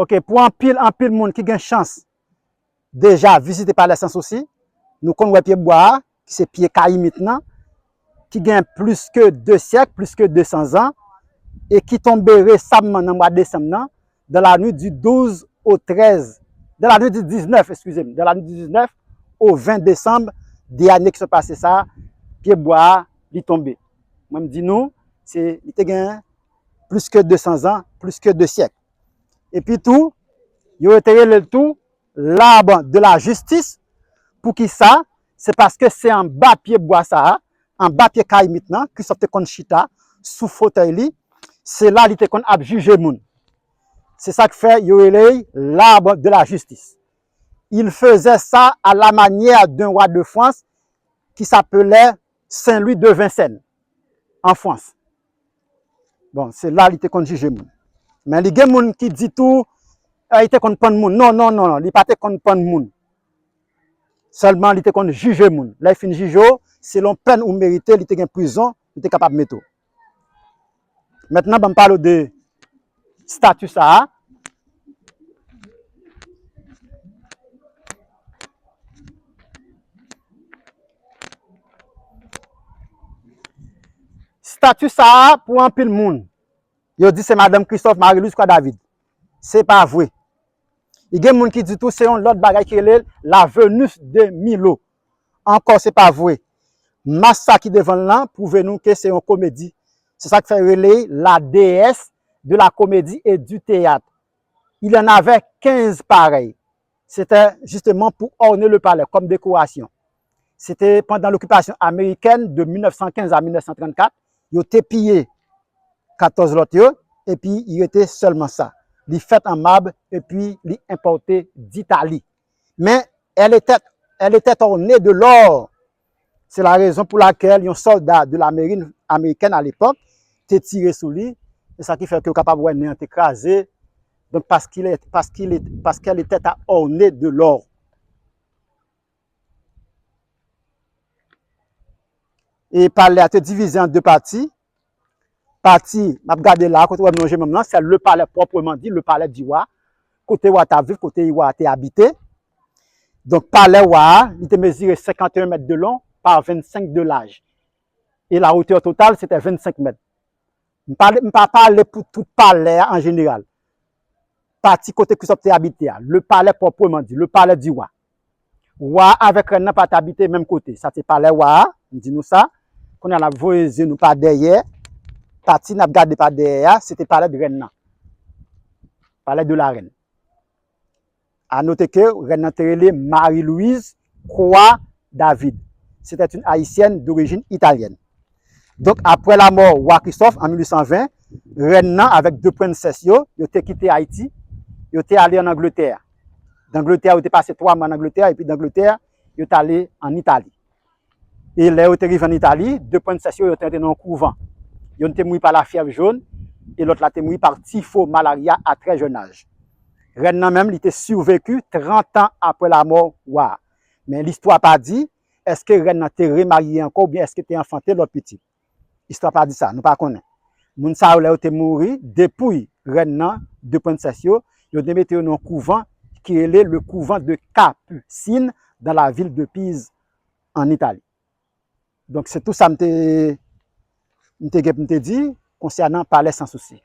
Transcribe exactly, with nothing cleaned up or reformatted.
Ok, pou anpil, anpil moun ki gen chans deja vizite Palè Sans Souci, nou konn wè pye bwa a, ki se pye kayimit nan, ki gen plis ke de syèk, plis ke de san zan, e ki tonbe resamman nan mwa desanm nan, dans la nuit du douze au treize, dans la nuit du dix-neuf, excusez-moi, dans la nuit du dix-neuf au vingt décembre, de ane ki sot pase sa, pye bwa a, li tonbe. Mwen, m di nou, se, li te gen plis ke de san zan, plis ke de syèk. Epi tou, yo te rele l tou l'arbre de la justice. Poukisa? Se paske se anba pye bwa sa a, anba pye kayimit nan, Kristòf te konn chita sou fotèy li, se la li te konn ap jije moun. Se sa k fè yo rele l l'arbre de la justice. Il faisait ça à la manière d'un roi de France qui s'appelait Saint-Louis de Vincennes, en France. Bon, se la li te konn jije moun. Men li gen moun ki di tou, eh, li te konn pann moun. Non, non, non, non, li pa te konn pann moun. Sèlman li te konn jije moun. Lè l fin jije w, selon pèn ou merite, li te gen prizon, li te kapab mete w. Mentnan, ban m pale w de estati sa a. Estati sa a, pou anpil moun, yo di se madanm Kristòf, Marie Louise Croix David. Se pa vre. Li gen moun ki di tou se yon lòt bagay ki rele la Venus de Milo. Ankò, se pa vre. Mas sa ki devan l lan pwouve nou ke se yon komedi. Se sa k fè yo rele l la déesse de la comédie et du théâtre. Il en avait quinze pareils. C'était justement pour orner le palais, comme décoration. Se te pandan lokipasyon amerikèn de mil nèf san kenz a mil nèf san trannkat, yo te piye katòz lòt yo, epi li rete sèlman sa. Li fèt an mab, epi li enpòte d'Italie. Mais elle était, elle était ornée de l'or. C'est la raison pour laquelle yon sòlda de la marine américaine à l'époque te tire sou li, e sa ki fè ke w kapab wè nen an te kraze. Donc, parce qu'il est, parce qu'il est, parce qu'elle était ornée de l'or. E palè a te divize an de pati. Pati, n ap gade la, kote w wè m lonje men m lan, c'est le palais proprement dit, le palais du roi. Kote wa t ap viv, kote wa te abite. Donk, palè wa a, li te mezire cinquante et un mètres de long par vingt-cinq de large. Et la hauteur totale, c'était vingt-cinq mètres. M pa, m pa pale pou tout palè a an jeneral. Pati kote Kristòf te abite a, le palais proprement dit, le palais du roi. Wa a avèk rèn nan pa t abite menm kote. Sa se palè wa a, m di nou sa. Kounye a, n ap voye zye nou pa dèyè. Pati n ap gade pa dèyè a, se te palè de rèn nan. Palais de la reine. À noter que rèn nan te rele Marie-Louise Croix David. C'était une Haïtienne d'origine italienne. Donk, aprè lamò wa Kristòf an mil uit san ven, rèn nan avèk de prensès yo, yo te kite Ayiti, yo te ale ann Angletè. D'Angleterre, yo te pase twa mwa ann Angletè, epi d'Angleterre, yo t ale ann Itali. E lè yo te rive ann Itali, de prensès yo, yo te antre nan yon kouvan. Yonn te mouri pa lafyèv jòn, e lòt la te mouri pa tifo, malaria, à très jeune âge. Rèn nan menm, li te siveku trant an aprè lamò wa a. Men listwa pa di, èske rèn nan te remarye ankò oubyen èske te anfante lòt pitit. Istwa pa di sa, nou pa konnen. Moun sa yo, lè yo te mouri, depouy rèn nan, de prensès yo, yo te mete yo nan yon kouvan ki rele le couvent de Capucines dans la ville de Pise, en Italie. Donk, se tou sa m te, m te gen pou m te di konsènan Palais Sans Souci.